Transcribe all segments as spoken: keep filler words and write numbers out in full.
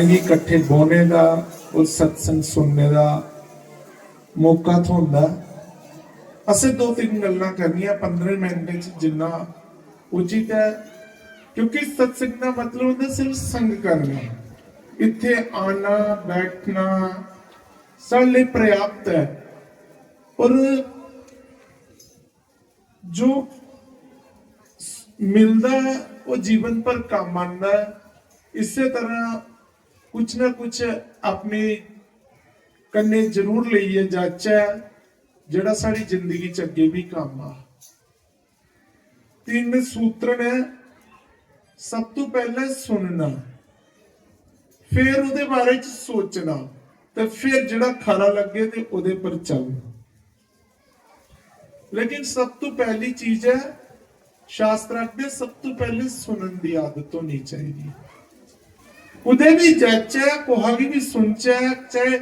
गी कट्ठे बौह्ने दा और सत्संग सुनने दा मौका थ्होंदा। असें दो तिन्न गल्लां करनियां पंदरें मिनटें च, जिन्ना उचित ऐ, क्योंकि सत्संग दा मतलब होंदा सिर्फ संग करना। इत्थै आना, बैठना साढ़े लेई पर्याप्त ऐ। और जो मिलदा ऐ, ओह् जीवन भर कम्म आंदा ऐ। इस्सै तरह कुछ ना कुछ अपने कन्नै जरूर लेइयै जाचै, जेह्ड़ा साढ़ी जिंदगी च अग्गें बी कम्म आ। तिन्न सूत्र न। सब तों पैह्लें सुनना, फिर ओह्दे बारे च सोचना, ते फिर जेह्ड़ा खरा लग्गे ते ओह्दे पर चलना। लेकिन सब तों पैह्ली चीज ऐ, शास्त्र आखदे सब तों पैह्लें सुनन दी आदत होनी चाहिदी। कुतै बी जाचै, कुहा गी बी सुनचै, चाहे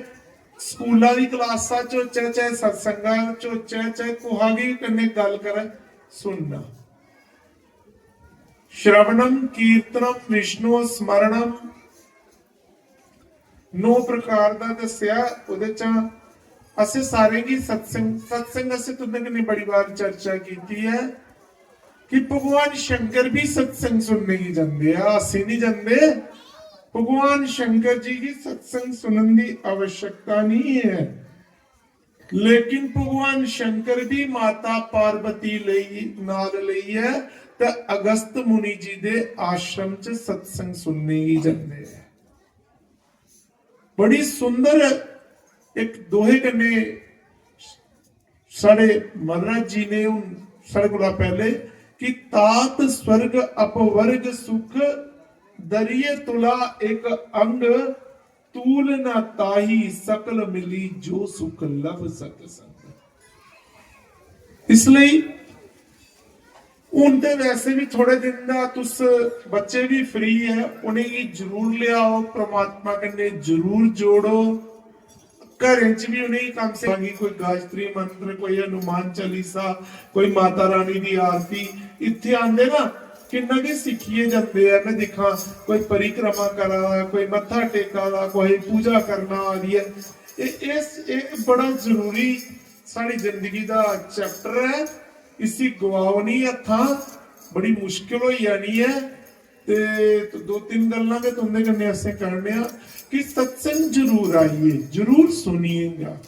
स्कूला दी क्लासा च होचै, चाहे सत्संगा च होचै, चाहे कुहा गी बी कन्नै गल्ल करै, सुनना। श्रवणम कीर्तनम विष्णु स्मरणम, नौ प्रकार दा दस्सेआ। ओह्दे चा असें सारें गी सत्संग, सत्संग असें तुं'दे कन्नै बड़ी बार चर्चा कीती ऐ कि भगवान शंकर बी सत्संग सुनने गी जंदे आ, असें निं जंदे। भगवान शंकर जी गी सत्संग सुनन दी आवश्यकता नहीं है, लेकिन भगवान शंकर भी माता पार्वती लेई, नाल लेइयै ते अगस्त मुनि जी दे आश्रम च सत्संग सुनने गी जंदे ऐ। बड़ी सुंदर इक दोहे कन्नै साढ़े महाराज जी ने हून साढ़े कोला पैह्ले कि तात स्वर्ग अपवर्ग सुख दरिये तुला एक अंग तूल ना ताही सकल मिली जो सुख लभ सतसंग। इसलिए हून ते वैसे भी थोड़े दिन दा तुस बच्चे भी फ्री ऐ, उ'नेंगी जरूर लेआओ, परमात्मा कन्नै जरूर जोड़ो। घरें च भी उ'नेंगी कम से कम कोई गायत्री मंत्र, कोई हनुमान चालीसा, कोई माता रानी दी आरती, इत्थै आंदे ना किन्ना गै सिक्खियै जंदे ऐ। में दिक्खां कोई परिक्रमा करा दा, कोई मत्था टेका दा, कोई पूजा करना आ दी ऐ। एह् एह् एह् बड़ा जरूरी साढ़ी जिंदगी दा चैप्टर ऐ। इसी गवाओ निं हत्थां, बड़ी मुश्किल होई जानी ऐ। ते दो तिन्न गल्लां गै तुं'दे कन्नै असें करने आं कि सत्संग जरूर आइए, जरूर सुनिएगा।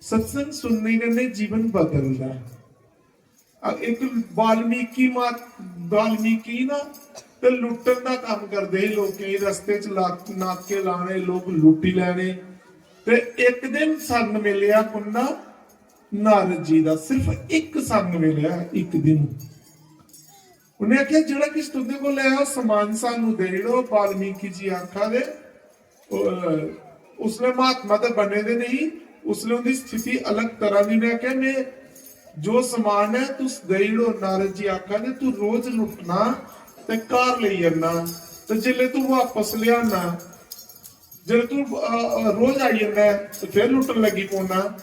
सत्संग सुनने कन्नै जीवन बदलदा ऐ। अ, इक वाल्मीकि मा-, वाल्मीकि ना ते लुट्टन दा कम्म करदे हे, लोकें गी रस्ते च ला-, नाके लाने, लोक लुट्टी लैने। ते इक दिन संग मिलेआ कुंदा? नारद जी दा। सिर्फ इक संग मिलेआ, इक दिन। उ'नें आखेआ, "जेह्ड़ा किश तुं'दे कोल ऐ, ओह् समान सानू देई ओड़ो।" वाल्मीकि जी आखा दे, अ, उसलै महात्मा ते बने दे नेईं, उसलै उं'दी स्थिति अलग तरह दी। उ'नें आखेआ, "में जो समान ऐ, तुस देई ओड़ो।" नारद जी आखा दे, "तू रोज लुट्टना ते घर लेई जन्ना, ते जिसलै तू वापस लेआना, जिसलै तू, अ, अ, रोज आई जन्ना ऐ, ते फिर लुट्टन लगी पौना।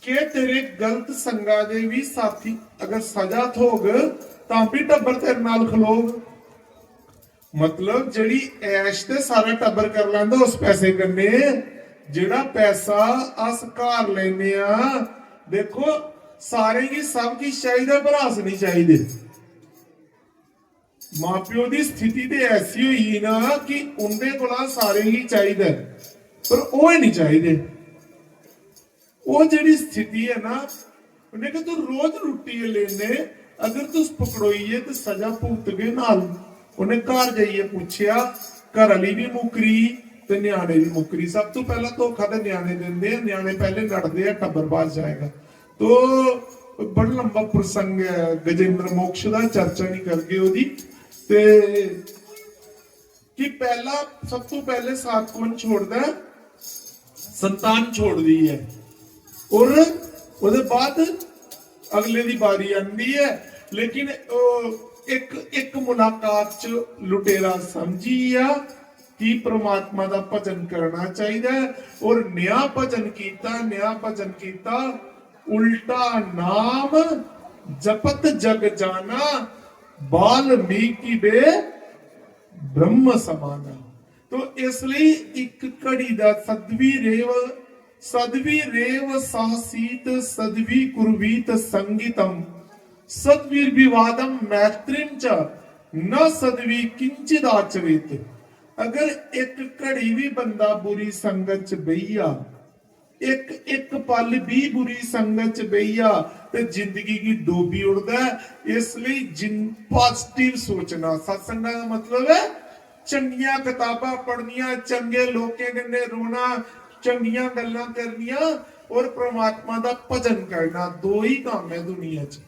केह् तेरे गलत संगा दे बी साथी अगर सजा थ्होग, तां बी टब्बर तेरे नाल खलोग?" मतलब, जेह्ड़ी ऐश ते सारा टब्बर कर लैंदा उस पैसे कन्नै, जेह्ड़ा पैसा अस घर लेने आं। देखो, सारें गी सब किश चाहिदा, पर अस निं चाहिदे। मां प्यो दी स्थिति ते ऐसी होई गेई ना कि उं'दे कोला सारें गी चाहिदा ऐ, पर ओह् निं चाहिदे। ओह् जेह्ड़ी स्थिति ऐ ना, उ'नें कि तू रोज लुट्टियै लेने, अगर तुस पकड़ोई गे ते सजा भुगतगे नाल। उ'नें घर जाइयै पुच्छेआ, घर आह्ली बी मुक्करी ते ञ्याणे बी मुक्करी। सब तों पैह्ला धोखा ते ञ्याणे दिंदे आ, ञ्याणे पैह्ले नठदे आ, टब्बर बाद जाएगा। तो बड़ा लंबा प्रसंग ऐ गजेंद्र मोक्ष दा, चर्चा नहीं करगे ओह्दी। ते कि पैह्ला, सब तों पैह्ले साथ कौन छोड़दा ऐ? संतान छोड़दी ऐ। और ओह्दे बाद अगले दी बारी आंदी ऐ। लेकिन, ओ, इक, इक मुलाकात च लुटेरा समझी गेआ कि परमात्मा दा भजन करना चाहिदा ऐ। और नेहा भजन कीता, नेहा भजन कीता, उल्टा नाम जपत जग जाना, वाल्मीकि बे ब्रह्म समाना। तो इसलिए एक घड़ी दा सद्वी रेव, सद्वी रेव साहसीत, सद्वी कुर्वीत संगीतम, सद्वीर विवादम मैत्रीम च, न सद्वी किंचिदाचरेत। अगर एक घड़ी भी बंदा बुरी संगत च बेही जा, एक एक पल भी बुरी संगत च बेही जा, ते जिंदगी गी डोबी ओड़दा ऐ। इसलिए जिन पॉजिटिव सोचना, सत्संगा दा मतलब ऐ चंगियां कताबां पढ़नियां, चंगे लोकें कन्नै रौह्ना, चंगियां गल्लां करनियां और परमात्मा दा भजन करना। दो ही कम्म ऐ दुनिया च,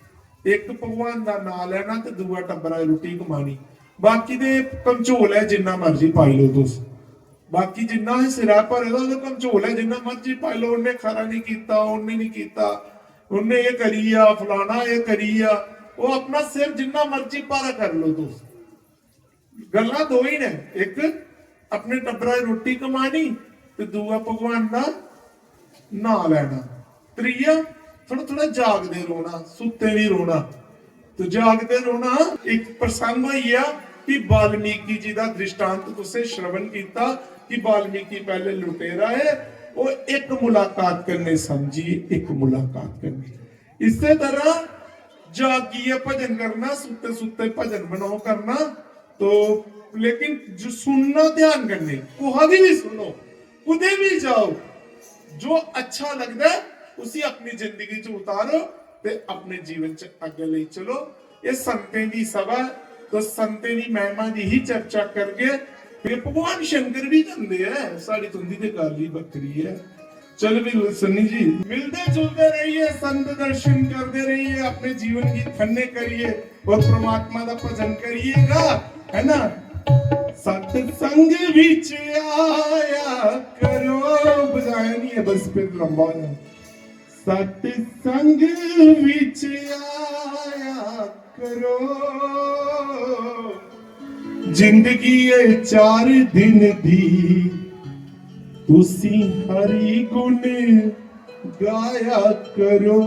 एक भगवान दा नांऽ लैना ते दूआ टब्बरा दी रुट्टी कमानी। बाकी ते कमझोल ऐ, जिन्ना मर्जी पाई लो तुस। बाकी जिन्ना असें सिरै भरे दा, ओह्दे कमझोल ऐ, जिन्ना मर्जी पाई लो। उन्ने खरा नहीं कीता, उन्ने नहीं कीता, उन्ने एह् करी गेआ, फलाना एह् करी गेआ। ओह् अपना सिर जिन्ना मर्जी भारा करी लो तुस। गल्लां दो ही न, एक अपने टब्बरा दी रोटी कमानी ते दूआ भगवान दा नांऽ लैना। त्रीया, थोड़ा थोड़ा जागदे रौह्ना, सुत्ते नहीं रौह्ना। तो जागदे रौह्ना। एक प्रसंग होई गेआ कि वाल्मीकि जी दा दृष्टांत तुसें श्रवण कीता कि वाल्मीकि पैह्ले लुटेरा ऐ, ओह् इक मुलाकात कन्नै समझिए, इक मुलाकात कन्नै। इस्सै तरह जागियै भजन करना, सुत्ते सुत्ते भजन बनाओ करना। तो लेकिन जो सुनना ध्यान कन्नै, कुहा दी भी सुनो, कुदे भी जाओ, जो अच्छा लगदा ऐ उसी अपनी जिंदगी च उतारो ते अपने जीवन च अग्गें लेई चलो। ये संतें दी सभा ऐ, तो संतें दी महिमा दी ही चर्चा करगे। फिर भगवान शंकर भी जंदे ऐ, साढ़ी तुंदी ते गल्ल ही बक्खरी ऐ। चलो भी सन्नी जी, मिलदे जुलदे रहिए, संत दर्शन करदे रहिए, अपने जीवन की धन्य करिए और परमात्मा का भजन करिएगा, है ना? सत्संग विच आया करो, बजाया नहीं है, बस फिर लंबा हो जाए। सत्संग विच आया करो, जिंदगी ऐ चार दिन दी, तुसी हरि गुण गाया करो।